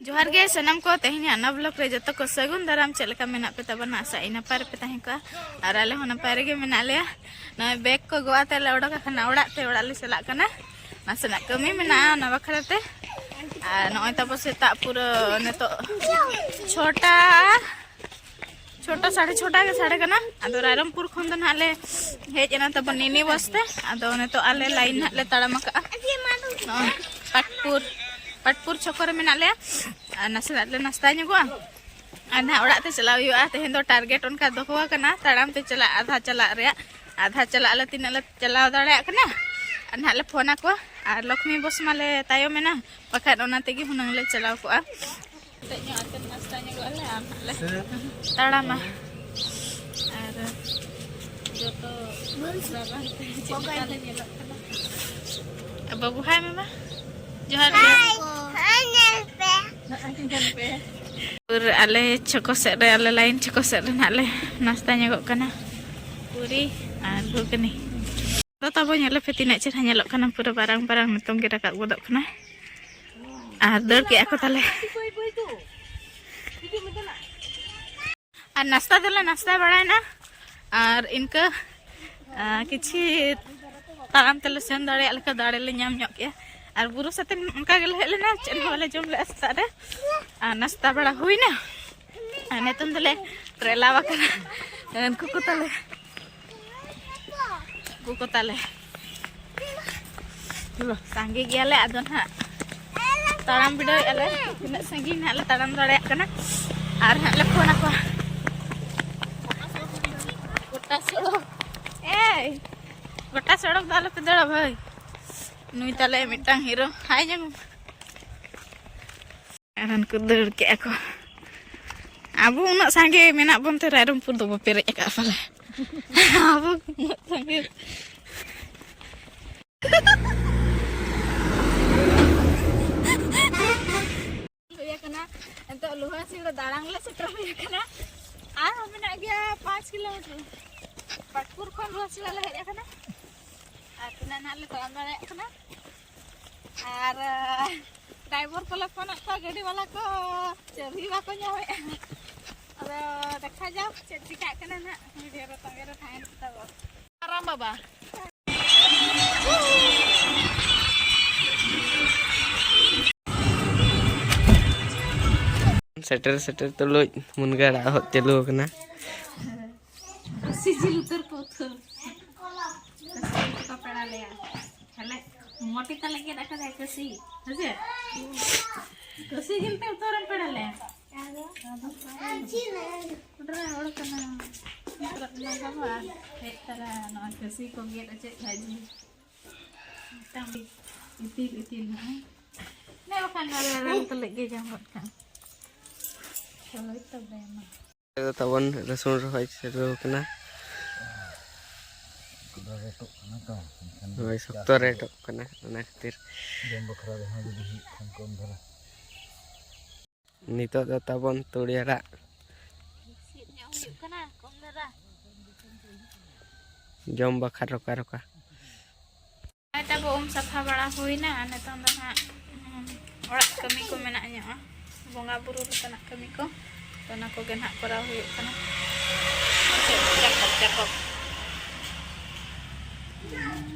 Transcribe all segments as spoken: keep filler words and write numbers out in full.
ᱡᱚᱦᱟᱨ ᱜᱮ ᱥᱟᱱᱟᱢ ᱠᱚ, ᱛᱮᱦᱮᱧᱟᱜ ᱱᱟᱣᱟ ᱵᱞᱚᱜ ᱨᱮ ᱡᱚᱛᱚ ᱠᱚ ᱥᱟᱹᱜᱩᱱ ᱫᱟᱨᱟᱢ᱾ ᱪᱮᱫ ᱞᱮᱠᱟ ᱢᱮᱱᱟᱜ ᱯᱮ ᱛᱟᱵᱚᱱᱟ? ᱟᱥᱟ ᱤᱧ ᱱᱟᱯᱟᱭ ᱨᱮᱯᱮ ᱛᱟᱦᱮᱸ ᱠᱚᱜᱼᱟ, ᱟᱨ ᱟᱞᱮ ᱦᱚᱸ ᱱᱟᱯᱟᱭ ᱨᱮᱜᱮ ᱢᱮᱱᱟᱜ ᱞᱮᱭᱟ᱾ ᱱᱚᱜᱼᱚᱭ ᱵᱮᱜᱽ ᱠᱚ ᱜᱚᱜ ᱟᱛᱮ ᱞᱮ ᱚᱰᱚᱠ ᱟᱠᱟᱱᱟ ᱚᱲᱟᱜ ᱛᱮ, ᱚᱲᱟᱜ ᱞᱮ ᱪᱟᱞᱟᱜ ᱠᱟᱱᱟ᱾ ᱱᱟᱥᱮᱱᱟᱜ ᱠᱟᱹᱢᱤ ᱢᱮᱱᱟᱜᱼᱟ ᱚᱱᱟ ᱵᱟᱠᱷᱨᱟ ᱛᱮ᱾ ᱟᱨ ᱱᱚᱜᱼᱚᱭ ᱛᱟᱵᱚ ᱥᱮᱛᱟᱜ ᱯᱩᱨᱟᱹ ᱱᱤᱛᱚᱜ ᱪᱷᱚᱴᱟ, ᱪᱷᱚᱴᱟ, ᱥᱟᱲᱮ ᱪᱷᱚᱴᱟ ᱜᱮ ᱥᱟᱰᱮ ᱠᱟᱱᱟ᱾ ᱟᱫᱚ ᱨᱟᱭᱨᱚᱝᱯᱩᱨ ᱠᱷᱚᱱ ᱫᱚ ᱱᱟᱦᱟᱜ ᱞᱮ ᱦᱮᱡ ᱮᱱᱟ ᱛᱟᱵᱚᱱ ᱱᱤᱱᱤ ᱵᱚᱥ ᱛᱮ᱾ ᱟᱫᱚ ᱱᱤᱛᱚᱜ ᱟᱞᱮ ᱞᱟᱭᱤᱱ ᱱᱟᱦᱟᱜ ᱞᱮ ᱛᱟᱲᱟᱢ ᱟᱠᱟᱜᱼᱟ᱾ ᱱᱚᱜᱼᱚᱭ ᱯᱟᱴᱯᱩᱨ, ᱯᱟᱴᱯᱩᱨ ᱪᱷᱚᱠᱚ ᱨᱮ ᱢᱮᱱᱟᱜ ᱞᱮᱭᱟ᱾ ᱟᱨ ᱱᱟᱥᱮᱱᱟᱜ ᱞᱮ ᱱᱟᱥᱛᱟ ᱧᱚᱜᱚᱜᱼᱟ᱾ ᱟᱨ ᱱᱟᱦᱟᱜ ᱚᱲᱟᱜ ᱛᱮ ᱪᱟᱞᱟᱣ ᱦᱩᱭᱩᱜᱼᱟ᱾ ᱛᱮᱦᱮᱧ ᱫᱚ ᱴᱟᱨᱜᱮᱴ ᱚᱱᱠᱟ ᱫᱚᱦᱚ ᱟᱠᱟᱱᱟ, ᱛᱟᱲᱟᱢ ᱛᱮ ᱪᱟᱞᱟᱜ, ᱟᱫᱷᱟ ᱪᱟᱞᱟᱜ ᱨᱮᱭᱟᱜ, ᱟᱫᱷᱟ ᱪᱟᱞᱟᱜ ᱟᱞᱮ ᱛᱤᱱᱟᱹᱜ ᱞᱮ ᱪᱟᱞᱟᱣ ᱫᱟᱲᱮᱭᱟᱜ ᱠᱟᱱᱟ᱾ ᱟᱨ ᱱᱟᱦᱟᱜ ᱞᱮ ᱯᱷᱳᱱ ᱟᱠᱚᱣᱟ᱾ ᱟᱨ ᱞᱚᱠᱷᱢᱤ ᱵᱚᱥ ᱢᱟᱞᱮ ᱛᱟᱭᱚᱢ ᱮᱱᱟ, ᱵᱟᱠᱷᱟᱱ ᱚᱱᱟ ᱛᱮᱜᱮ ᱦᱩᱱᱟᱹᱝ ᱞᱮ ᱪᱟᱞᱟᱣ ᱠᱚᱜᱼᱟ᱾ ᱠᱟᱹᱴᱤᱡ ᱧᱚᱜ ᱟᱛᱮ ᱱᱟᱥᱛᱟ ᱧᱚᱜᱚᱜ ᱟᱞᱮ, ᱟᱨ ᱱᱟᱦᱟᱜ ᱞᱮ ᱛᱟᱲᱟᱢᱟ᱾ ᱟᱨ ᱡᱚᱛᱚ ᱨᱟᱵᱟᱝ ᱛᱮ ᱪᱮᱫ ᱞᱮᱠᱟ ᱞᱮ ᱧᱮᱞᱚᱜ ᱠᱟᱱᱟ᱾ ᱵᱟᱹᱵᱩ, ᱦᱟᱭ ᱢᱮ ᱢᱟ᱾ ᱡᱚᱦᱟᱨ ᱜᱮ᱾ ᱦᱟᱭ, ᱧᱮᱞ ᱯᱮ᱾ ᱯᱩᱨᱟᱹ ᱟᱞᱮ ᱪᱷᱚᱠᱚ ᱥᱮᱫ ᱨᱮ, ᱟᱞᱮ ᱞᱟᱭᱤᱱ ᱪᱷᱚᱠᱚ ᱥᱮᱫ ᱨᱮ ᱱᱟᱦᱟᱜ ᱞᱮ ᱱᱟᱥᱛᱟ ᱧᱚᱜᱚᱜ ᱠᱟᱱᱟ᱾ ᱯᱩᱨᱤ ᱟᱨ ᱜᱷᱩᱜᱽᱱᱤ᱾ ᱛᱚ ᱛᱟᱵᱚ ᱧᱮᱞ ᱯᱮ ᱛᱤᱱᱟᱹᱜ ᱪᱮᱦᱨᱟ ᱧᱮᱞᱚᱜ ᱠᱟᱱᱟ, ᱯᱩᱨᱟᱹ ᱵᱟᱨᱟᱝ ᱵᱟᱨᱟᱝ ᱱᱤᱛᱚᱝ ᱜᱮ ᱨᱟᱠᱟᱵ ᱜᱚᱫᱚᱜ ᱠᱟᱱᱟ᱾ ᱟᱨ ᱫᱟᱹᱲ ᱠᱮᱜᱼᱟ ᱠᱚ ᱛᱟᱞᱮ᱾ ᱟᱨ ᱱᱟᱥᱛᱟ ᱫᱚᱞᱮ ᱱᱟᱥᱛᱟ ᱵᱟᱲᱟᱭᱮᱱᱟ᱾ ᱟᱨ ᱤᱱᱠᱟᱹ, ᱟᱨ ᱠᱤᱪᱷᱤ ᱛᱟᱲᱟᱢ ᱛᱮᱞᱮ ᱥᱮᱱ ᱫᱟᱲᱮᱭᱟᱜ ᱞᱮᱠᱟ ᱫᱟᱲᱮ ᱞᱮ ᱧᱟᱢ ᱧᱚᱜ ᱠᱮᱜᱼᱟ᱾ ᱟᱨ ᱵᱩᱨᱩ ᱥᱟᱛᱮᱱ ᱚᱱᱠᱟ ᱜᱮᱞᱮ ᱦᱮᱡ ᱞᱮᱱᱟ, ᱪᱮᱫ ᱦᱚᱸ ᱵᱟᱞᱮ ᱡᱚᱢ ᱞᱮᱜᱼᱟ ᱥᱮᱛᱟᱜ ᱨᱮ᱾ ᱟᱨ ᱱᱟᱥᱛᱟ ᱵᱟᱲᱟ ᱦᱩᱭᱱᱟ᱾ ᱟᱨ ᱱᱤᱛᱚᱝ ᱫᱚᱞᱮ ᱨᱮᱞᱟᱣ ᱟᱠᱟᱱᱟ᱾ ᱩᱱᱠᱩ ᱠᱚ ᱛᱟᱞᱮ, ᱩᱱᱠᱩ ᱠᱚ ᱛᱟᱞᱮ᱾ ᱥᱟᱸᱜᱮ ᱜᱮᱭᱟᱞᱮ, ᱟᱫᱚ ᱱᱟᱦᱟᱜ ᱛᱟᱲᱟᱢ ᱵᱤᱰᱟᱹᱣᱮᱫᱼᱟ ᱞᱮ, ᱛᱤᱱᱟᱹᱜ ᱥᱟᱺᱜᱤᱧ ᱱᱟᱦᱟᱜ ᱞᱮ ᱛᱟᱲᱟᱢ ᱫᱟᱲᱮᱭᱟᱜ ᱠᱟᱱᱟ᱾ ᱟᱨ ᱱᱟᱦᱟᱜ ᱞᱮ ᱯᱷᱳᱱ ᱟᱠᱚᱣᱟ᱾ ᱜᱚᱴᱟ ᱥᱚᱲᱚᱠ, ᱮᱭ, ᱜᱚᱴᱟ ᱥᱚᱲᱚᱠ ᱫᱚ ᱟᱞᱚᱯᱮ ᱫᱟᱹᱲᱟ ᱵᱷᱟᱹᱭ᱾ ᱱᱩᱭ ᱛᱟᱞᱮ ᱢᱤᱫᱴᱟᱝ ᱦᱤᱨᱳ, ᱦᱟᱭ ᱡᱚᱝ᱾ ᱟᱨ ᱩᱱᱠᱩ ᱫᱟᱹᱲ ᱠᱮᱜᱼᱟ ᱠᱚ᱾ ᱟᱵᱚ ᱩᱱᱟᱹᱜ ᱥᱟᱸᱜᱮ ᱢᱮᱱᱟᱜ ᱵᱚᱱ ᱛᱮ ᱨᱟᱭᱨᱚᱝᱯᱩᱨ ᱫᱚᱵᱚ ᱯᱮᱨᱮᱡ ᱟᱠᱟᱫᱼᱟ ᱯᱟᱞᱮ᱾ ᱟᱵᱚ ᱩᱱᱟᱹᱜ ᱥᱟᱸᱜᱮ᱾ ᱦᱩᱭ ᱟᱠᱟᱱᱟ᱾ ᱱᱤᱛᱚᱜ ᱞᱳᱦᱟᱥᱤᱲ ᱫᱟᱲᱟᱝ ᱞᱮ ᱥᱮᱴᱮᱨ ᱦᱩᱭ ᱟᱠᱟᱱᱟ᱾ ᱟᱨᱦᱚᱸ ᱢᱮᱱᱟᱜ ᱜᱮᱭᱟ ᱯᱟᱸᱪ ᱠᱤᱞᱳᱢᱤᱴᱟᱨ᱾ ᱯᱟᱴᱯᱩᱨ ᱠᱷᱚᱱ ᱞᱳᱦᱟᱥᱤᱲ ᱞᱮ ᱦᱮᱡ ᱟᱠᱟᱱᱟ᱾ ᱟᱨ ᱛᱤᱱᱟᱹᱜ ᱱᱟᱦᱟᱜ ᱞᱮ ᱛᱟᱲᱟᱢ ᱫᱟᱲᱮᱭᱟᱜ ᱠᱟᱱᱟ᱾ ᱟᱨ ᱰᱨᱟᱭᱵᱷᱟᱨ ᱠᱚᱞᱮ ᱯᱷᱳᱱᱟᱫ ᱠᱚᱣᱟ, ᱜᱟᱹᱰᱤ ᱵᱟᱞᱟ ᱠᱚ ᱪᱟᱹᱵᱤ ᱵᱟᱠᱚ ᱧᱟᱢᱮᱫᱼᱟ᱾ ᱟᱫᱚ ᱫᱮᱠᱷᱟ ᱡᱟᱠ ᱪᱮᱫ ᱪᱤᱠᱟᱹᱜ ᱠᱟᱱᱟ ᱱᱟᱦᱟᱜ, ᱵᱷᱤᱰᱤᱭᱳ ᱨᱮ ᱛᱚᱸᱜᱮ ᱨᱮ ᱛᱟᱦᱮᱱ ᱯᱮ ᱛᱟᱵᱚ᱾ ᱟᱨᱟᱢ ᱵᱟᱵᱟ᱾ ᱥᱮᱴᱮᱨ ᱥᱮᱴᱮᱨ ᱛᱩᱞᱩᱡ ᱢᱩᱱᱜᱟᱹ ᱟᱲᱟᱜ ᱦᱚᱫ ᱪᱟᱹᱞᱩ ᱟᱠᱟᱱᱟ᱾ ᱥᱤᱡᱤᱞ ᱩᱛᱟᱹᱨ ᱠᱚ ᱩᱛᱟᱹᱨ᱾ ᱠᱟᱹᱥᱤ ᱠᱚ ᱯᱮᱲᱟ ᱞᱮᱭᱟ᱾ ᱛᱟᱦᱞᱮ ᱢᱚᱴᱤ ᱛᱟᱞᱮ ᱜᱮᱫ ᱟᱠᱟᱫᱟᱭ ᱠᱟᱹᱥᱤ᱾ ᱦᱮᱸᱥᱮ? ᱠᱟᱹᱥᱤ ᱡᱤᱞ ᱯᱮ ᱩᱛᱟᱹᱨᱮᱢ ᱯᱮᱲᱟ ᱞᱮᱭᱟ᱾ ᱠᱩᱰᱨᱟᱹ ᱦᱚᱲ ᱠᱟᱱᱟ᱾ ᱱᱤᱛᱚᱜ ᱱᱚᱣᱟ ᱵᱟᱵᱟ ᱦᱮᱡ ᱛᱟᱨᱟ ᱱᱚᱣᱟ ᱠᱟᱹᱥᱤ ᱠᱚ ᱜᱮᱫ ᱦᱚᱪᱚᱭᱮᱫ ᱠᱷᱟᱡ ᱡᱤᱞ᱾ ᱢᱤᱫᱴᱟᱝ ᱤᱛᱤᱞ ᱤᱛᱤᱞ ᱱᱚᱜᱼᱚᱭ᱾ ᱱᱮ ᱵᱟᱠᱷᱟᱱ ᱱᱚᱰᱮ ᱨᱟᱱ ᱛᱩᱞᱩᱡ ᱜᱮ ᱡᱚᱢ ᱜᱚᱫ ᱠᱟᱜᱼᱟ᱾ ᱦᱳᱭ ᱛᱚᱵᱮ ᱢᱟ᱾ ᱱᱚᱛᱮ ᱫᱚ ᱛᱟᱵᱚᱱ ᱨᱟᱹᱥᱩᱱ ᱨᱚᱦᱚᱭ ᱥᱩᱨᱩ ᱟᱠᱟᱱᱟ᱾ ᱠᱚᱫᱚ ᱨᱮᱴᱚᱜ ᱠᱟᱱᱟ ᱛᱚ, ᱮᱱᱠᱷᱟᱱ ᱦᱳᱭ, ᱪᱟᱥ ᱥᱚᱠᱛᱚ ᱨᱮ ᱨᱮᱴᱚᱜ ᱠᱟᱱᱟ, ᱚᱱᱟ ᱠᱷᱟᱹᱛᱤᱨ᱾ ᱡᱚᱢ ᱵᱟᱠᱷᱨᱟ ᱨᱮᱦᱚᱸ ᱡᱩᱫᱤ ᱦᱩᱭᱩᱜ ᱠᱷᱟᱱ ᱠᱚᱢ ᱫᱷᱟᱨᱟ᱾ ᱱᱤᱛᱚᱜ ᱫᱚ ᱛᱟᱵᱚᱱ ᱛᱩᱲᱤ ᱟᱲᱟᱜ᱾ ᱥᱤᱫ ᱧᱚᱜ ᱦᱩᱭᱩᱜ ᱠᱟᱱᱟ, ᱠᱚᱢ ᱫᱷᱟᱨᱟ᱾ ᱡᱚᱢ ᱵᱟᱠᱷᱨᱟ ᱨᱚᱠᱟ ᱨᱚᱠᱟ᱾ ᱱᱚᱜᱼᱚᱭ ᱛᱟᱵᱚ ᱩᱢ ᱥᱟᱯᱷᱟ ᱵᱟᱲᱟ ᱦᱩᱭᱱᱟ, ᱟᱨ ᱱᱤᱛᱚᱝ ᱫᱚ ᱱᱟᱦᱟᱜ, ᱩᱸ, ᱚᱲᱟᱜ ᱠᱟᱹᱢᱤ ᱠᱚ ᱢᱮᱱᱟᱜ ᱧᱚᱜᱼᱟ, ᱵᱚᱸᱜᱟ ᱵᱩᱨᱩ ᱞᱮᱠᱟᱱᱟᱜ ᱠᱟᱹᱢᱤ ᱠᱚ, ᱛᱚ ᱚᱱᱟ ᱠᱚᱜᱮ ᱱᱟᱦᱟᱜ ᱠᱚᱨᱟᱣ ᱦᱩᱭᱩᱜ ᱠᱟᱱᱟ᱾ ᱪᱟᱠᱚᱵ, ᱪᱟᱠᱚᱵ᱾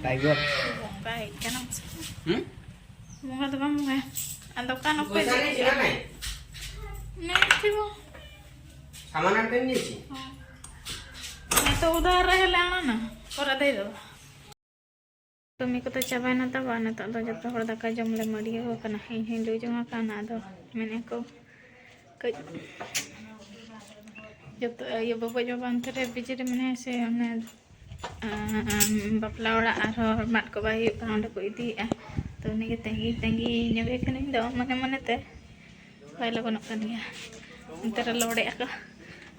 ᱴᱟᱭᱜᱚᱨ᱾ ᱵᱚᱸᱜᱟ ᱦᱮᱡ ᱠᱟᱱᱟ᱾ ᱦᱩᱸ? ᱵᱚᱸᱜᱟ ᱫᱚ ᱵᱟᱝ ᱵᱚᱸᱜᱟᱭᱟ᱾ ᱟᱫᱚ ᱚᱠᱟ ᱱᱚᱠᱚᱭ ᱯᱚᱭᱥᱟ ᱫᱮᱡ ᱞᱟᱹᱭ ᱠᱮᱫᱟ? ᱠᱮᱫᱟ ᱱᱟᱭ? ᱱᱮ ᱴᱷᱤᱠ ᱵᱚ᱾ ᱥᱟᱢᱟᱱ ᱟᱱ ᱯᱮ ᱱᱤᱭᱮ ᱪᱮ? ᱦᱮᱸ᱾ ᱱᱤᱛᱚᱜ ᱩᱫᱷᱟᱨ ᱨᱮ ᱦᱮᱞᱮ ᱟᱬᱟᱱᱟ᱾ ᱯᱚᱨᱮ ᱫᱮᱡ ᱫᱚ᱾ ᱠᱟᱹᱢᱤ ᱠᱚᱫᱚ ᱪᱟᱵᱟᱭᱮᱱᱟ ᱛᱟᱵᱚ, ᱟᱨ ᱱᱤᱛᱚᱜ ᱫᱚ ᱡᱚᱛᱚ ᱦᱚᱲ ᱫᱟᱠᱟ ᱡᱚᱢ ᱞᱮ ᱢᱟᱹᱲᱤᱭᱟᱹᱣ ᱠᱟᱱᱟ᱾ ᱤᱧ ᱦᱚᱧ ᱞᱩ ᱡᱚᱝ ᱟᱠᱟᱱᱟ, ᱟᱫᱚ ᱢᱮᱱᱮᱫ ᱠᱚ ᱠᱟᱹᱡ ᱡᱚᱛᱚ ᱤᱭᱟᱹ ᱵᱟᱵᱟ ᱡᱚ ᱵᱟᱝ ᱛᱮ ᱨᱮ ᱵᱤᱡᱤ ᱨᱮ ᱢᱮᱱᱟᱭᱟ ᱥᱮ, ᱚᱱᱮ, ᱟᱸ, ᱵᱟᱯᱞᱟ ᱚᱲᱟᱜ ᱟᱨᱦᱚᱸ ᱢᱟᱫ ᱠᱚ ᱵᱟᱭ ᱦᱩᱭᱩᱜ ᱠᱟᱱᱟ, ᱚᱸᱰᱮ ᱠᱚ ᱤᱫᱤᱭᱮᱫᱼᱟ᱾ ᱛᱚ ᱩᱱᱤᱜᱮ ᱛᱟᱺᱜᱤ ᱛᱟᱺᱜᱤ ᱧᱚᱜᱮ ᱠᱟᱹᱱᱟᱹᱧ ᱫᱚ ᱢᱚᱱᱮ ᱢᱚᱱᱮ ᱛᱮ᱾ ᱵᱟᱭ ᱞᱚᱜᱚᱱᱚᱜ ᱠᱟᱱ ᱜᱮᱭᱟ᱾ ᱚᱱᱛᱮ ᱨᱮ ᱞᱚᱦᱚᱲᱮᱜᱼᱟ ᱠᱚ᱾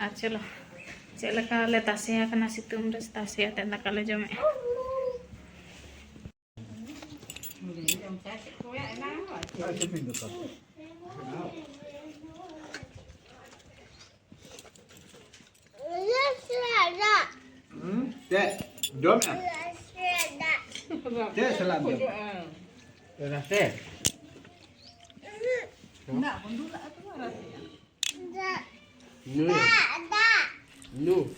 ᱟᱨ ᱪᱚᱞᱚ, ᱪᱮᱫ ᱞᱮᱠᱟ ᱞᱮ ᱛᱟᱥᱮ ᱟᱠᱟᱱᱟ ᱥᱤᱛᱩᱝ ᱨᱮ, ᱛᱟᱥᱮ ᱟᱛᱮ ᱫᱟᱠᱟ ᱞᱮ ᱡᱚᱢᱮᱜᱼᱟ᱾ ᱦᱩᱸ, ᱪᱮᱫ? ᱡᱚᱢᱮᱜᱼᱟ? ᱪᱮᱫ ᱥᱟᱞᱟᱜ ᱮᱢ ᱡᱚᱢᱟ? ᱨᱟᱥᱮ?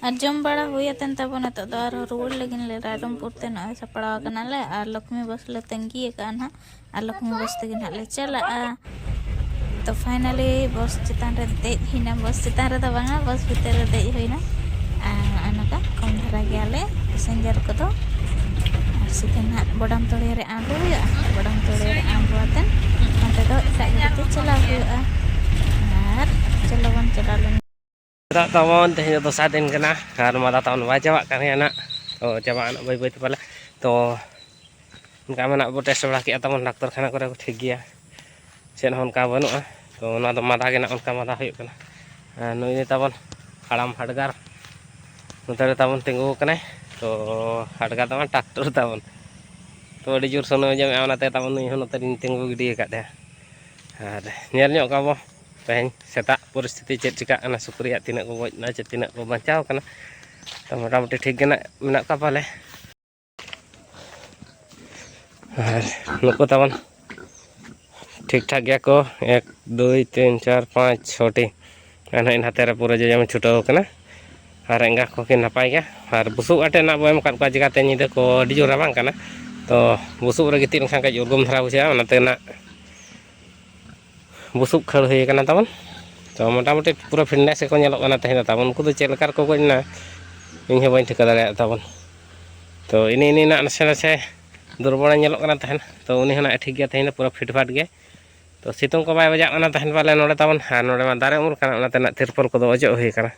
ᱟᱨ ᱡᱚᱢ ᱵᱟᱲᱟ ᱦᱩᱭ ᱟᱛᱮᱱ ᱛᱟᱵᱚ ᱱᱤᱛᱚᱜ ᱫᱚ ᱟᱨᱦᱚᱸ ᱨᱩᱣᱟᱹᱲ ᱞᱟᱹᱜᱤᱫ ᱞᱮ ᱨᱟᱭᱨᱚᱝᱯᱩᱨ ᱛᱮ᱾ ᱱᱚᱜᱼᱚᱭ ᱥᱟᱯᱲᱟᱣ ᱟᱠᱟᱱᱟᱞᱮ ᱟᱨ ᱞᱚᱠᱷᱢᱤ ᱵᱟᱥ ᱞᱮ ᱛᱟᱺᱜᱤ ᱟᱠᱟᱫᱼᱟ ᱱᱟᱦᱟᱜ, ᱟᱨ ᱞᱚᱠᱷᱢᱤ ᱵᱟᱥ ᱛᱮᱜᱮ ᱱᱟᱦᱟᱜ ᱞᱮ ᱪᱟᱞᱟᱜᱼᱟ᱾ ᱛᱚ finally ᱵᱟᱥ ᱪᱮᱛᱟᱱ ᱨᱮ ᱫᱮᱡ ᱦᱩᱭᱱᱟ, ᱵᱟᱥ ᱪᱮᱛᱟᱱ ᱨᱮᱫᱚ ᱵᱟᱝᱟ, ᱵᱟᱥ ᱵᱷᱤᱛᱤᱨ ᱨᱮ ᱫᱮᱡ ᱦᱩᱭᱱᱟ᱾ ᱟᱨ ᱱᱚᱜᱼᱚ ᱱᱚᱝᱠᱟ ᱠᱚᱢ ᱫᱷᱟᱨᱟ ᱜᱮᱭᱟᱞᱮ passenger ᱠᱚᱫᱚ᱾ ᱟᱨ ᱥᱤᱫᱷᱟᱹ ᱱᱟᱦᱟᱜ ᱵᱚᱰᱟᱢ ᱛᱚᱲᱤᱭᱟ ᱨᱮ ᱟᱬᱜᱚ ᱦᱩᱭᱩᱜᱼᱟ, ᱵᱚᱰᱟᱢ ᱛᱚᱲᱤᱭᱟ ᱨᱮ ᱟᱬᱜᱚ ᱟᱛᱮᱱ ᱚᱱᱛᱮ ᱫᱚ ᱮᱴᱟᱜ ᱜᱟᱹᱰᱤ ᱛᱮ ᱪᱟᱞᱟᱣ ᱦᱩᱭᱩᱜᱼᱟ᱾ ᱟᱨ ᱪᱚᱞᱚ ᱵᱚᱱ ᱪᱟᱞᱟᱣ ᱞᱮᱱ ᱫᱟᱜ ᱛᱟᱵᱚᱱ ᱛᱮᱦᱮᱧ ᱫᱚ ᱫᱚᱥᱟᱨ ᱫᱤᱱ ᱠᱟᱱᱟ, ᱟᱨ ᱢᱟᱫᱟ ᱛᱟᱵᱚᱱ ᱵᱟᱭ ᱪᱟᱵᱟᱜ ᱠᱟᱱ ᱜᱮᱭᱟ ᱱᱟᱜ᱾ ᱛᱚ ᱪᱟᱵᱟᱜᱼᱟ ᱱᱟᱜ ᱵᱟᱹᱭ ᱵᱟᱹᱭ ᱛᱮ ᱯᱟᱞᱮ᱾ ᱛᱚ ᱚᱱᱠᱟ ᱢᱟ ᱱᱟᱜ ᱵᱚ test ᱵᱟᱲᱟ ᱠᱮᱜᱼᱟ ᱛᱟᱵᱚᱱ, ᱰᱟᱠᱛᱚᱨ ᱠᱷᱟᱱᱟ ᱠᱚᱨᱮ ᱠᱚ ᱴᱷᱤᱠ ᱜᱮᱭᱟ, ᱪᱮᱫ ᱦᱚᱸ ᱚᱱᱠᱟ ᱵᱟᱹᱱᱩᱜᱼᱟ᱾ ᱛᱚ ᱚᱱᱟ ᱫᱚ ᱢᱟᱫᱟ ᱜᱮ ᱱᱟᱜ ᱚᱱᱠᱟ ᱢᱟᱫᱟ ᱦᱩᱭᱩᱜ ᱠᱟᱱᱟ᱾ ᱟᱨ ᱱᱩᱭ ᱫᱚ ᱛᱟᱵᱚᱱ ᱦᱟᱲᱟᱢ ᱦᱟᱰᱜᱟᱨ ᱱᱚᱛᱮ ᱨᱮ ᱛᱟᱵᱚᱱ ᱛᱤᱸᱜᱩ ᱟᱠᱟᱱᱟᱭ᱾ ᱛᱚ ᱦᱟᱰᱜᱟᱨ ᱫᱚ ᱵᱟᱝ, ᱴᱨᱟᱠᱴᱚᱨ ᱛᱟᱵᱚᱱ᱾ ᱛᱚ ᱟᱹᱰᱤ ᱡᱳᱨ ᱥᱚᱱᱚ ᱡᱚᱢᱮᱜᱼᱟ, ᱚᱱᱟᱛᱮ ᱛᱟᱵᱚᱱ ᱱᱩᱭ ᱦᱚᱸ ᱱᱚᱛᱮ ᱨᱤᱧ ᱛᱤᱸᱜᱩ ᱜᱤᱰᱤ ᱟᱠᱟᱫ ᱛᱟᱭᱟ᱾ ᱟᱨ ᱧᱮᱞ ᱧᱚᱜ ᱠᱚᱣᱟ ᱵᱚ ᱛᱮᱦᱮᱧ ᱥᱮᱛᱟᱜ ᱯᱚᱨᱤᱥᱛᱷᱤᱛᱤ ᱪᱮᱫ ᱪᱤᱠᱟᱹᱜ ᱠᱟᱱᱟ, ᱥᱩᱠᱨᱤᱭᱟᱜ ᱛᱤᱱᱟᱹᱜ ᱠᱚ ᱜᱚᱡ ᱮᱱᱟ ᱪᱮ ᱛᱤᱱᱟᱹᱜ ᱠᱚ ᱵᱟᱧᱪᱟᱣ ᱠᱟᱱᱟ᱾ ᱛᱚ ᱢᱚᱴᱟᱢᱩᱴᱤ ᱴᱷᱤᱠ ᱜᱮ ᱱᱟᱜ ᱢᱮᱱᱟᱜ ᱠᱚᱣᱟ ᱯᱟᱞᱮ᱾ ᱟᱨ ᱱᱩᱠᱩ ᱛᱟᱵᱚᱱ ᱴᱷᱤᱠ ᱴᱷᱟᱠ ᱜᱮᱭᱟ ᱠᱚ, ᱮᱠ, ᱫᱩᱭ, ᱛᱤᱱ, ᱪᱟᱨ, ᱯᱟᱸᱪ, ᱪᱷᱚᱴᱤ᱾ ᱮᱱᱦᱚᱸ ᱱᱟᱛᱮ ᱨᱮ ᱯᱩᱨᱟᱹ ᱡᱚᱡᱚᱢ ᱮ ᱪᱷᱩᱴᱟᱹᱣ ᱠᱟᱱᱟ᱾ ᱟᱨ ᱮᱸᱜᱟ ᱠᱚᱠᱤᱱ ᱱᱟᱯᱟᱭ ᱜᱮᱭᱟ᱾ ᱟᱨ ᱵᱩᱥᱩᱵ ᱟᱴᱮᱫ ᱱᱟᱜ ᱵᱚ ᱮᱢ ᱟᱠᱟᱫ ᱠᱚᱣᱟ, ᱪᱤᱠᱟᱹᱛᱮ ᱧᱤᱫᱟᱹ ᱠᱚ ᱟᱹᱰᱤ ᱡᱳᱨ ᱨᱟᱵᱟᱝ ᱠᱟᱱᱟ, ᱛᱚ ᱵᱩᱥᱩᱵ ᱨᱮ ᱜᱤᱛᱤᱡ ᱞᱮᱱᱠᱷᱟᱱ ᱠᱟᱹᱡ ᱩᱨᱜᱩᱢ ᱫᱷᱟᱨᱟ ᱵᱩᱡᱷᱟᱹᱜᱼᱟ, ᱚᱱᱟᱛᱮ ᱱᱟᱜ ᱵᱩᱥᱩᱵ ᱠᱷᱟᱹᱲ ᱦᱩᱭ ᱟᱠᱟᱱᱟ ᱛᱟᱵᱚᱱ᱾ ᱛᱚ ᱢᱚᱴᱟᱢᱩᱴᱤ ᱯᱩᱨᱟᱹ fitness ᱜᱮᱠᱚ ᱧᱮᱞᱚᱜ ᱠᱟᱱᱟ ᱛᱮᱦᱮᱧ ᱫᱚ ᱛᱟᱵᱚᱱ᱾ ᱩᱱᱠᱩ ᱫᱚ ᱪᱮᱫ ᱞᱮᱠᱟ ᱨᱮᱠᱚ ᱜᱚᱡ ᱮᱱᱟ, ᱤᱧ ᱦᱚᱸ ᱵᱟᱹᱧ ᱴᱷᱤᱠᱟᱹ ᱫᱟᱲᱮᱭᱟᱜ ᱛᱟᱵᱚᱱ᱾ ᱛᱚ ᱤᱱᱤ ᱤᱱᱤ ᱱᱟᱜ ᱱᱟᱥᱮ ᱱᱟᱥᱮ ᱫᱩᱨᱵᱚᱞᱮ ᱧᱮᱞᱚᱜ ᱠᱟᱱᱟ ᱛᱟᱦᱮᱱ᱾ ᱛᱚ ᱩᱱᱤ ᱦᱚᱸ ᱱᱟᱜ ᱴᱷᱤᱠ ᱜᱮᱭᱟ, ᱛᱮᱦᱮᱧ ᱫᱚ ᱯᱩᱨᱟᱹ ᱯᱷᱤᱴ ᱯᱷᱟᱴ ᱜᱮ᱾ ᱛᱚ ᱥᱤᱛᱩᱝ ᱠᱚ ᱵᱟᱭ ᱵᱟᱡᱟᱜ ᱠᱟᱱᱟ ᱛᱟᱦᱮᱱ ᱯᱟᱞᱮ ᱱᱚᱰᱮ ᱛᱟᱵᱚᱱ, ᱟᱨ ᱱᱚᱰᱮ ᱢᱟ ᱫᱟᱨᱮ ᱩᱢᱩᱞ ᱠᱟᱱᱟ, ᱚᱱᱟᱛᱮ ᱱᱟᱜ ᱛᱤᱨᱯᱚᱞ ᱠᱚᱫᱚ ᱚᱪᱚᱜ ᱦᱩᱭ ᱟᱠᱟᱱᱟ᱾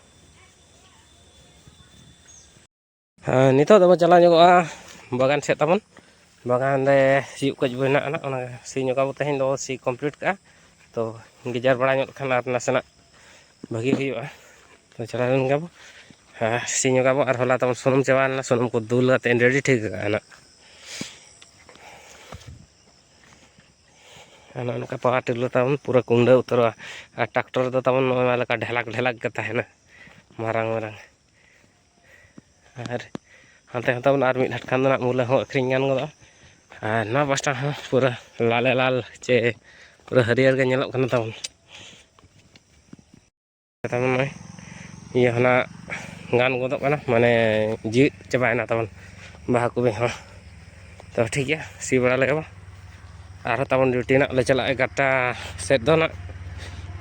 ᱦᱮᱸ, ᱱᱤᱛᱚᱜ ᱫᱚᱵᱚ ᱪᱟᱞᱟᱣ ᱧᱚᱜᱚᱜᱼᱟ ᱵᱟᱜᱟᱱ ᱥᱮᱫ ᱛᱟᱵᱚᱱ᱾ ᱵᱟᱜᱟᱱ ᱨᱮ ᱥᱤᱭᱳᱜ ᱠᱟᱹᱡ ᱵᱚ ᱦᱮᱱᱟᱜᱼᱟ ᱱᱟᱜ, ᱚᱱᱟ ᱥᱤ ᱧᱚᱜᱟᱵᱚ, ᱛᱮᱦᱮᱧ ᱫᱚ ᱥᱤ complete ᱠᱟᱜᱼᱟ᱾ ᱛᱚ ᱜᱮᱡᱮᱨ ᱵᱟᱲᱟ ᱧᱚᱜ ᱞᱮᱠᱷᱟᱱ ᱟᱨ ᱱᱟᱥᱮᱱᱟᱜ ᱵᱷᱟᱹᱜᱤ ᱦᱩᱭᱩᱜᱼᱟ᱾ ᱛᱚ ᱪᱟᱞᱟᱣ ᱞᱮᱱ ᱜᱮᱵᱚ᱾ ᱦᱮᱸ, ᱥᱤ ᱧᱚᱜᱟᱵᱚ᱾ ᱟᱨ ᱦᱚᱞᱟ ᱛᱟᱵᱚᱱ ᱥᱩᱱᱩᱢ ᱪᱟᱵᱟ ᱞᱮᱱᱟ, ᱥᱩᱱᱩᱢ ᱠᱚ ᱫᱩᱞ ᱠᱟᱛᱮ ready ᱴᱷᱤᱠ ᱠᱟᱜᱼᱟ ᱱᱟᱜ᱾ ᱟᱨ ᱱᱚᱜᱼᱚ ᱱᱚᱝᱠᱟ power tiller ᱛᱟᱵᱚᱱ ᱯᱩᱨᱟᱹ ᱠᱩᱢᱲᱟᱹ ᱩᱛᱟᱹᱨᱚᱜᱼᱟ᱾ ᱟᱨ tractor ᱫᱚ ᱛᱟᱵᱚᱱ ᱱᱚᱜᱼᱚᱭ ᱱᱚᱣᱟ ᱞᱮᱠᱟ ᱰᱷᱮᱞᱟᱠ ᱰᱷᱮᱞᱟᱠ ᱜᱮ ᱛᱟᱦᱮᱱᱟ, ᱢᱟᱨᱟᱝ ᱢᱟᱨᱟᱝ᱾ ᱟᱨ ᱦᱟᱱᱛᱮ ᱦᱚᱸ ᱛᱟᱵᱚᱱ ᱟᱨ ᱢᱤᱫ ᱦᱟᱴ ᱠᱷᱟᱱ ᱫᱚ ᱱᱟᱜ ᱢᱩᱞᱟᱹ ᱦᱚᱸ ᱟᱹᱠᱷᱨᱤᱧ ᱜᱟᱱ ᱜᱚᱫᱚᱜᱼᱟ᱾ ᱟᱨ ᱱᱚᱣᱟ ᱯᱟᱥᱴᱟ ᱦᱚᱸ ᱯᱩᱨᱟᱹ ᱞᱟᱞᱮ ᱞᱟᱞ ᱪᱮ ᱯᱩᱨᱟᱹ ᱦᱟᱹᱨᱭᱟᱹᱲ ᱜᱮ ᱧᱮᱞᱚᱜ ᱠᱟᱱᱟ ᱛᱟᱵᱚᱱ᱾ ᱛᱟᱵᱚᱱ ᱱᱚᱜᱼᱚᱭ ᱤᱭᱟᱹ ᱦᱚᱸ ᱱᱟᱜ ᱜᱟᱱ ᱜᱚᱫᱚᱜ ᱠᱟᱱᱟ, ᱢᱟᱱᱮ ᱡᱤᱣᱮᱫ ᱪᱟᱵᱟᱭᱮᱱᱟ ᱛᱟᱵᱚᱱ ᱵᱟᱦᱟ ᱠᱚ ᱦᱚᱸ᱾ ᱛᱚ ᱴᱷᱤᱠ ᱜᱮᱭᱟ, ᱥᱤ ᱵᱟᱲᱟ ᱞᱮᱜᱮ ᱵᱚ᱾ ᱟᱨᱦᱚᱸ ᱛᱟᱵᱚᱱ ᱰᱤᱭᱩᱴᱤ ᱱᱟᱜ ᱞᱮ ᱪᱟᱞᱟᱜᱼᱟ ᱮᱜᱟᱨᱚᱴᱟ ᱥᱮᱫ ᱫᱚ ᱱᱟᱜ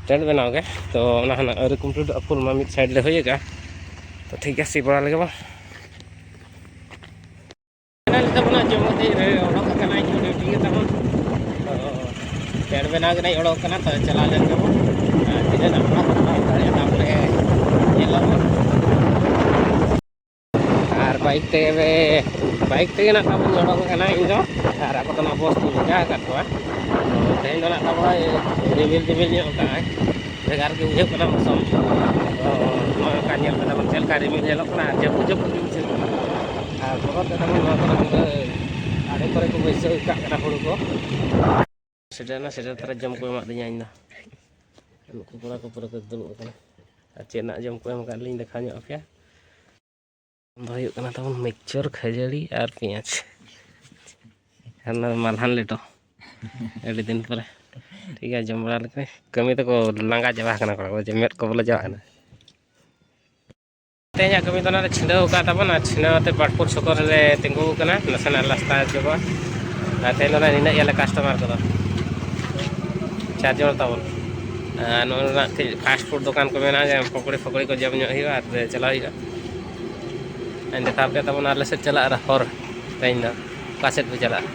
ᱴᱮᱱᱴ ᱵᱮᱱᱟᱣ ᱜᱮ᱾ ᱛᱚ ᱚᱱᱟ ᱦᱚᱸ ᱱᱟᱜ ᱟᱹᱣᱨᱤ ᱠᱚᱢᱯᱞᱤᱴᱚᱜᱼᱟ, ᱯᱷᱩᱞ ᱢᱟ ᱢᱤᱫ ᱥᱟᱭᱤᱰ ᱞᱮ ᱦᱩᱭ ᱟᱠᱟᱜᱼᱟ᱾ ᱛᱚ ᱴᱷᱤᱠ ᱜᱮᱭᱟ, ᱥᱤ ᱵᱟᱲᱟ ᱞᱮᱜᱮ ᱵᱚ᱾ ᱯᱷᱟᱭᱱᱟᱞ ᱛᱟᱵᱚᱱᱟ, ᱡᱚᱢ ᱠᱟᱛᱮ ᱨᱮ ᱚᱰᱚᱠ ᱟᱠᱟᱱᱟ, ᱤᱧ ᱦᱚᱸ ᱰᱤᱭᱩᱴᱤ ᱜᱮ ᱛᱟᱵᱚᱱ᱾ ᱛᱚ ᱴᱮᱱᱴ ᱵᱮᱱᱟᱣ ᱜᱮ ᱱᱟᱜ ᱚᱰᱚᱠ ᱠᱟᱱᱟ, ᱛᱚ ᱪᱟᱞᱟᱣ ᱞᱮᱱ ᱜᱮᱵᱚᱱ᱾ ᱟᱨ ᱛᱤᱱᱟᱹᱜ ᱱᱟᱯᱟᱭ ᱱᱟᱯᱟᱭ ᱫᱟᱲᱮᱭᱟᱜᱼᱟ, ᱛᱟᱯᱚᱨᱮ ᱧᱮᱞᱚᱜᱼᱟ᱾ ᱟᱨ ᱵᱟᱭᱤᱠ ᱛᱮᱜᱮ, ᱵᱟᱭᱤᱠ ᱛᱮᱜᱮ ᱱᱟᱜ ᱛᱟᱵᱚᱱ ᱚᱰᱚᱠ ᱟᱠᱟᱱᱟ ᱤᱧ ᱫᱚ, ᱟᱨ ᱟᱠᱚ ᱫᱚ ᱱᱟᱜ ᱵᱚᱥ ᱠᱚ ᱵᱷᱮᱡᱟ ᱟᱠᱟᱫ ᱠᱚᱣᱟ᱾ ᱛᱚ ᱛᱮᱦᱮᱧ ᱫᱚ ᱱᱟᱜ ᱛᱟᱵᱚᱱ ᱨᱤᱢᱤᱞ ᱨᱤᱢᱤᱞ ᱧᱚᱜ ᱟᱠᱟᱫᱼᱟᱭ, ᱵᱷᱮᱜᱟᱨ ᱜᱮ ᱵᱩᱡᱷᱟᱹᱜ ᱠᱟᱱᱟ ᱢᱳᱥᱚᱢ᱾ ᱛᱚ ᱱᱚᱜᱼᱚᱭ ᱱᱚᱝᱠᱟ ᱧᱮᱞ ᱠᱟᱫᱟ ᱵᱚᱱ, ᱪᱮᱫ ᱞᱮᱠᱟ ᱨᱤᱢᱤᱞ ᱧᱮᱞᱚᱜ ᱠᱟᱱᱟ ᱟᱨ ᱡᱟᱹᱯᱩᱫ ᱡᱟᱹᱯᱩᱫ ᱜᱮ ᱵᱩᱡᱷᱟᱹᱜ ᱠᱟᱱᱟ᱾ ᱟᱨ ᱵᱚᱛᱚᱨ ᱛᱮ ᱛᱟᱵᱚᱱ ᱱᱚᱣᱟ ᱠᱚᱨᱮ ᱯᱩᱨᱟᱹ ᱟᱲᱮ ᱠᱚᱨᱮ ᱠᱚ ᱵᱟᱹᱭᱥᱟᱹᱣ ᱟᱠᱟᱫ ᱠᱟᱱᱟ ᱦᱩᱲᱩ ᱠᱚ᱾ ᱥᱮᱴᱮᱨᱱᱟ, ᱥᱮᱴᱮᱨ ᱛᱚᱨᱟ ᱡᱚᱢ ᱠᱚ ᱮᱢᱟᱫᱤᱧᱟ ᱤᱧ ᱫᱚ᱾ ᱱᱩᱠᱩ ᱠᱚᱲᱟ ᱠᱚ ᱯᱩᱨᱟᱹ ᱠᱚ ᱫᱩᱲᱩᱵ ᱟᱠᱟᱱᱟ᱾ ᱟᱨ ᱪᱮᱫ ᱨᱮᱱᱟᱜ ᱡᱚᱢ ᱠᱚ ᱮᱢ ᱟᱠᱟᱫ ᱞᱤᱧ ᱫᱮᱠᱷᱟᱣ ᱧᱚᱜ ᱟᱯᱮᱭᱟ᱾ ᱫᱚ ᱦᱩᱭᱩᱜ ᱠᱟᱱᱟ ᱛᱟᱵᱚᱱ ᱢᱤᱠᱥᱪᱚᱨ, ᱠᱷᱟᱹᱡᱟᱹᱲᱤ ᱟᱨ ᱯᱮᱸᱭᱟᱡᱽ᱾ ᱟᱨ ᱚᱱᱟ ᱢᱟᱞᱦᱟᱱ ᱞᱮᱴᱚ᱾ ᱟᱹᱰᱤ ᱫᱤᱱ ᱯᱚᱨᱮ᱾ ᱴᱷᱤᱠ ᱜᱮᱭᱟ, ᱡᱚᱢ ᱵᱟᱲᱟ ᱞᱮᱠᱷᱟᱱ ᱠᱟᱹᱢᱤ ᱛᱮᱠᱚ ᱞᱟᱸᱜᱟ ᱪᱟᱵᱟ ᱟᱠᱟᱱᱟ ᱠᱚᱲᱟ ᱠᱚ, ᱡᱮ ᱢᱮᱫ ᱠᱚ ᱵᱚᱞᱚ ᱪᱟᱵᱟᱜ ᱠᱟᱱᱟ᱾ ᱛᱮᱦᱮᱧᱟᱜ ᱠᱟᱹᱢᱤ ᱫᱚ ᱚᱱᱟ ᱞᱮ ᱪᱷᱤᱰᱟᱹᱣ ᱟᱠᱟᱫ ᱛᱟᱵᱚᱱ, ᱟᱨ ᱪᱷᱤᱰᱟᱹᱣ ᱠᱟᱛᱮ ᱯᱟᱴᱯᱩᱨ ᱥᱚᱠᱚᱨ ᱨᱮᱞᱮ ᱛᱤᱸᱜᱩ ᱟᱠᱟᱱᱟ, ᱱᱟᱥᱮᱱᱟᱜ ᱨᱟᱥᱛᱟ ᱪᱚᱜᱚᱜᱼᱟ᱾ ᱟᱨ ᱛᱮᱦᱮᱧ ᱫᱚ ᱱᱟᱜ ᱱᱤᱱᱟᱹᱜ ᱜᱮᱭᱟᱞᱮ ᱠᱟᱥᱴᱚᱢᱟᱨ ᱠᱚᱫᱚ, ᱪᱟᱨ ᱡᱚᱱ ᱛᱟᱵᱚᱱ᱾ ᱟᱨ ᱱᱚᱜᱼᱚ ᱱᱚᱰᱮ ᱱᱟᱜ ᱠᱟᱹᱡ ᱯᱷᱟᱥᱴ ᱯᱷᱩᱰ ᱫᱚᱠᱟᱱ ᱠᱚ ᱢᱮᱱᱟᱜᱼᱟ, ᱡᱮ ᱯᱚᱠᱚᱲᱤ ᱯᱷᱚᱠᱚᱲᱤ ᱠᱚ ᱡᱚᱢ ᱧᱚᱜ ᱦᱩᱭᱩᱜᱼᱟ ᱟᱨ ᱪᱟᱞᱟᱣ ᱦᱩᱭᱩᱜᱼᱟ᱾ ᱟᱨ ᱱᱮᱛᱟᱨ ᱯᱮ ᱛᱟᱵᱚᱱ ᱟᱞᱮ ᱥᱮᱫ ᱪᱟᱞᱟᱜ ᱨᱮ ᱦᱚᱨ ᱛᱮᱦᱮᱧ ᱫᱚ ᱚᱠᱟ ᱥᱮᱫ ᱯᱮ ᱪᱟᱞᱟᱜᱼᱟ?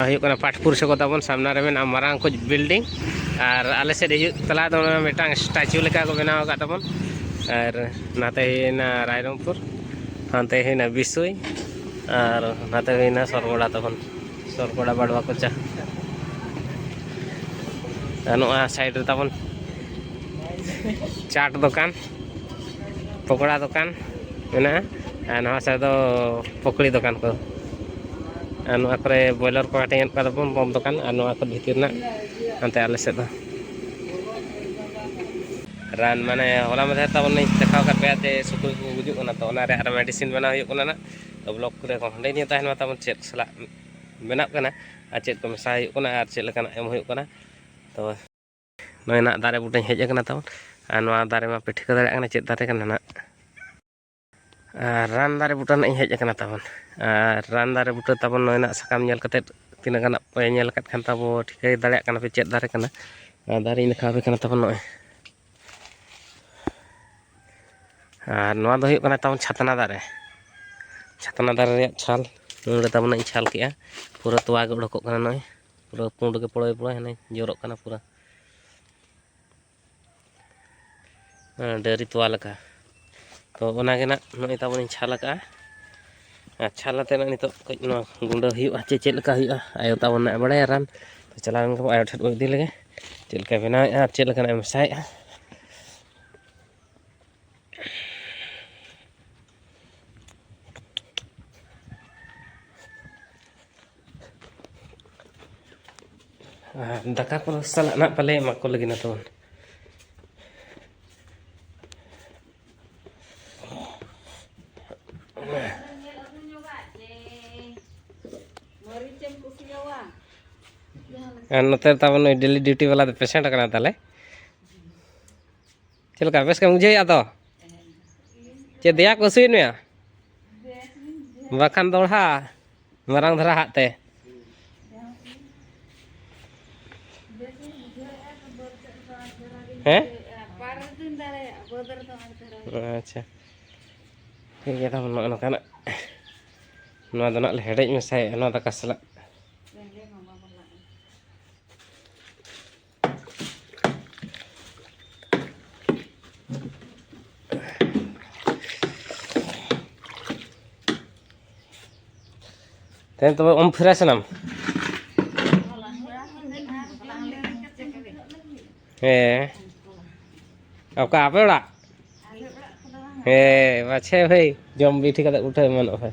ᱦᱩᱭᱩᱜ ᱠᱟᱱᱟ ᱯᱟᱴᱯᱩᱨ ᱥᱮ ᱠᱚ ᱛᱟᱵᱚᱱ, ᱥᱟᱢᱱᱟ ᱨᱮ ᱢᱮᱱᱟᱜᱼᱟ ᱢᱟᱨᱟᱝ ᱠᱚᱡ ᱵᱤᱞᱰᱤᱝ, ᱟᱨ ᱟᱞᱮ ᱥᱮᱫ ᱦᱤᱡᱩᱜ ᱛᱟᱞᱟ ᱫᱚ ᱚᱱᱟ ᱢᱤᱫᱴᱟᱝ ᱥᱴᱟᱪᱩ ᱞᱮᱠᱟ ᱠᱚ ᱵᱮᱱᱟᱣ ᱟᱠᱟᱫ ᱛᱟᱵᱚᱱ᱾ ᱟᱨ ᱱᱟᱛᱮ ᱦᱩᱭᱱᱟ ᱨᱟᱭᱨᱚᱝᱯᱩᱨ, ᱦᱟᱱᱛᱮ ᱦᱩᱭᱱᱟ ᱵᱤᱥᱳᱭ, ᱟᱨ ᱱᱟᱛᱮ ᱦᱩᱭᱱᱟ ᱥᱚᱨᱜᱚᱲᱟ ᱛᱟᱵᱚᱱ, ᱥᱚᱨᱜᱚᱲᱟ ᱵᱟᱲᱣᱟ ᱠᱚᱪᱟ᱾ ᱟᱨ ᱱᱚᱣᱟ ᱥᱟᱭᱤᱰ ᱨᱮ ᱛᱟᱵᱚᱱ ᱪᱟᱴ ᱫᱚᱠᱟᱱ, ᱯᱚᱠᱚᱲᱟ ᱫᱚᱠᱟᱱ ᱢᱮᱱᱟᱜᱼᱟ, ᱟᱨ ᱱᱚᱣᱟ ᱥᱟᱭᱤᱰ ᱫᱚ ᱯᱚᱠᱚᱲᱤ ᱫᱚᱠᱟᱱ ᱠᱚ᱾ ᱟᱨ ᱱᱚᱣᱟ ᱠᱚᱨᱮ ᱵᱚᱭᱞᱟᱨ ᱠᱚ ᱦᱟᱹᱴᱤᱧᱮᱫ ᱠᱚᱣᱟ ᱛᱟᱵᱚᱱ ᱵᱚᱢ ᱫᱚᱠᱟᱱ, ᱟᱨ ᱱᱚᱣᱟ ᱠᱚ ᱵᱷᱤᱛᱤᱨ ᱨᱮᱱᱟᱜ ᱦᱟᱱᱛᱮ ᱟᱞᱮ ᱥᱮᱫ ᱫᱚ ᱨᱟᱱ, ᱢᱟᱱᱮ ᱦᱚᱞᱟ ᱢᱟᱫᱷᱮᱨ ᱛᱟᱵᱚᱱ ᱞᱤᱧ ᱫᱮᱠᱷᱟᱣ ᱟᱠᱟᱫ ᱯᱮᱭᱟ ᱡᱮ ᱥᱩᱠᱨᱤ ᱠᱚ ᱜᱩᱡᱩᱜ ᱠᱟᱱᱟ, ᱛᱚ ᱚᱱᱟ ᱨᱮᱭᱟᱜ ᱟᱨ ᱢᱮᱰᱤᱥᱤᱱ ᱵᱮᱱᱟᱣ ᱦᱩᱭᱩᱜ ᱠᱟᱱᱟ ᱱᱟᱜ᱾ ᱛᱚ ᱵᱞᱚᱜ ᱠᱚᱨᱮ ᱠᱚ ᱦᱟᱸᱰᱮ ᱱᱤᱭᱟᱹ ᱛᱟᱦᱮᱱ ᱢᱟ ᱛᱟᱵᱚᱱ, ᱪᱮᱫ ᱥᱟᱞᱟᱜ ᱵᱮᱱᱟᱜ ᱠᱟᱱᱟ ᱟᱨ ᱪᱮᱫ ᱠᱚ ᱢᱮᱥᱟ ᱦᱩᱭᱩᱜ ᱠᱟᱱᱟ ᱟᱨ ᱪᱮᱫ ᱞᱮᱠᱟᱱᱟᱜ ᱮᱢ ᱦᱩᱭᱩᱜ ᱠᱟᱱᱟ᱾ ᱛᱚᱵᱮ ᱱᱚᱜᱼᱚᱭ ᱱᱟᱜ ᱫᱟᱨᱮ ᱵᱩᱴᱟᱹᱧ ᱦᱮᱡ ᱟᱠᱟᱱᱟ ᱛᱟᱵᱚᱱ᱾ ᱟᱨ ᱱᱚᱣᱟ ᱫᱟᱨᱮ ᱢᱟ ᱯᱮ ᱴᱷᱤᱠᱟᱹ ᱫᱟᱲᱮᱭᱟᱜ ᱠᱟᱱᱟ ᱪᱮᱫ ᱫᱟᱨᱮ ᱠᱟᱱᱟ ᱱᱟᱜ᱾ ᱟᱨ ᱨᱟᱱ ᱫᱟᱨᱮ ᱵᱩᱴᱟᱹ ᱱᱟᱜ ᱤᱧ ᱦᱮᱡ ᱟᱠᱟᱱᱟ ᱛᱟᱵᱚᱱ᱾ ᱟᱨ ᱨᱟᱱ ᱫᱟᱨᱮ ᱵᱩᱴᱟᱹ ᱛᱟᱵᱚᱱ ᱱᱚᱜᱼᱚᱭ ᱱᱟᱜ ᱥᱟᱠᱟᱢ ᱧᱮᱞ ᱠᱟᱛᱮᱫ ᱛᱤᱱᱟᱹᱜ ᱜᱟᱱ ᱯᱮ ᱧᱮᱞ ᱟᱠᱟᱫ ᱠᱷᱟᱱ ᱛᱟᱵᱚ ᱴᱷᱤᱠᱟᱹ ᱫᱟᱲᱮᱭᱟᱜ ᱠᱟᱱᱟ ᱯᱮ ᱪᱮᱫ ᱫᱟᱨᱮ ᱠᱟᱱᱟ᱾ ᱟᱨ ᱫᱟᱨᱮᱧ ᱫᱮᱠᱷᱟᱣ ᱟᱯᱮ ᱠᱟᱱᱟ ᱛᱟᱵᱚᱱ ᱱᱚᱜᱼᱚᱭ᱾ ᱟᱨ ᱱᱚᱣᱟ ᱫᱚ ᱦᱩᱭᱩᱜ ᱠᱟᱱᱟ ᱛᱟᱵᱚᱱ ᱪᱷᱟᱛᱱᱟ ᱫᱟᱨᱮ᱾ ᱪᱷᱟᱛᱱᱟ ᱫᱟᱨᱮ ᱨᱮᱭᱟᱜ ᱪᱷᱟᱞ ᱱᱚᱰᱮ ᱛᱟᱵᱚᱱ ᱤᱧ ᱪᱷᱟᱞ ᱠᱮᱜᱼᱟ᱾ ᱯᱩᱨᱟᱹ ᱛᱚᱣᱟ ᱜᱮ ᱩᱰᱩᱠᱚᱜ ᱠᱟᱱᱟ ᱱᱚᱜᱼᱚᱭ᱾ ᱯᱩᱨᱟᱹ ᱯᱩᱸᱰ ᱜᱮ ᱯᱚᱲᱚᱭ ᱯᱚᱲᱚᱭ ᱦᱟᱱᱮ ᱡᱚᱨᱚᱜ ᱠᱟᱱᱟ ᱯᱩᱨᱟᱹ᱾ ᱦᱮᱸ, ᱰᱟᱹᱝᱨᱤ ᱛᱚᱣᱟ ᱞᱮᱠᱟ᱾ ᱛᱚ ᱚᱱᱟᱜᱮ ᱱᱟᱜ ᱱᱚᱜᱼᱚᱭ ᱛᱟᱵᱚᱱᱤᱧ ᱪᱷᱟᱞ ᱟᱠᱟᱜᱼᱟ᱾ ᱟᱨ ᱪᱷᱟᱞ ᱟᱛᱮ ᱱᱟᱜ ᱱᱤᱛᱚᱜ ᱠᱟᱹᱡ ᱱᱚᱣᱟ ᱜᱩᱸᱰᱟᱹ ᱦᱩᱭᱩᱜᱼᱟ, ᱪᱮᱫ ᱪᱮᱫ ᱞᱮᱠᱟ ᱦᱩᱭᱩᱜᱼᱟ᱾ ᱟᱭᱳ ᱛᱟᱵᱚᱱ ᱱᱟᱜ ᱵᱟᱲᱟᱭᱟ ᱨᱟᱱ᱾ ᱛᱚ ᱪᱟᱞᱟᱣ ᱞᱮᱱ ᱜᱮᱵᱚᱱ ᱟᱭᱳ ᱴᱷᱮᱱ ᱵᱚᱱ ᱤᱫᱤ ᱞᱮᱜᱮ, ᱪᱮᱫ ᱞᱮᱠᱟᱭ ᱵᱮᱱᱟᱣᱮᱫᱼᱟ ᱟᱨ ᱪᱮᱫ ᱞᱮᱠᱟᱱᱟᱜ ᱮ ᱢᱮᱥᱟᱭᱮᱫᱼᱟ᱾ ᱟᱨ ᱫᱟᱠᱟ ᱠᱚ ᱥᱟᱞᱟᱜ ᱱᱟᱜ ᱯᱟᱞᱮ ᱮᱢᱟ ᱠᱚ ᱞᱟᱹᱜᱤᱫ ᱱᱟᱛᱚ᱾ ᱟᱨ ᱱᱚᱛᱮ ᱛᱟᱵᱚᱱ ᱱᱩᱭ daily duty ᱵᱟᱞᱟ ᱫᱚ patient ᱠᱟᱱᱟ ᱛᱟᱞᱮ᱾ ᱪᱮᱫ ᱞᱮᱠᱟ, ᱵᱮᱥ ᱜᱮᱢ ᱵᱩᱡᱷᱟᱹᱣᱮᱫᱼᱟ ᱛᱚ? ᱪᱮᱫ ᱫᱮᱭᱟ ᱠᱚ ᱦᱟᱹᱥᱩᱭᱮᱫ ᱢᱮᱭᱟ? ᱵᱟᱠᱷᱟᱱ ᱫᱚᱦᱲᱟ ᱢᱟᱨᱟᱝ ᱫᱷᱟᱨᱟ ᱦᱟᱜ ᱛᱮ᱾ ᱦᱮᱸ? ᱟᱪᱪᱷᱟ, ᱴᱷᱤᱠ ᱜᱮᱭᱟ, ᱛᱟᱦᱚᱞᱮ ᱱᱚᱜᱼᱚ ᱱᱚᱝᱠᱟᱱᱟᱜ᱾ ᱱᱚᱣᱟ ᱫᱚ ᱱᱟᱜ ᱞᱮ ᱦᱮᱰᱮᱡ ᱢᱮᱥᱟᱭᱮᱫᱼᱟ ᱱᱚᱣᱟ ᱫᱟᱠᱟ ᱥᱟᱞᱟᱜ᱾ ᱛᱮᱦᱮᱧ ᱛᱚᱵᱮ ᱩᱢ fresh ᱮᱱᱟᱢ? ᱦᱮᱸ᱾ ᱚᱠᱟ ᱟᱯᱮ ᱚᱲᱟᱜ? ᱦᱮᱸ, ᱢᱟᱪᱷᱮ ᱵᱷᱟᱹᱭ, ᱡᱚᱢ ᱵᱤᱴᱷᱤ ᱠᱟᱛᱮ ᱩᱴᱷᱟᱹᱣ ᱮᱢᱟᱱᱚᱜ ᱯᱮ᱾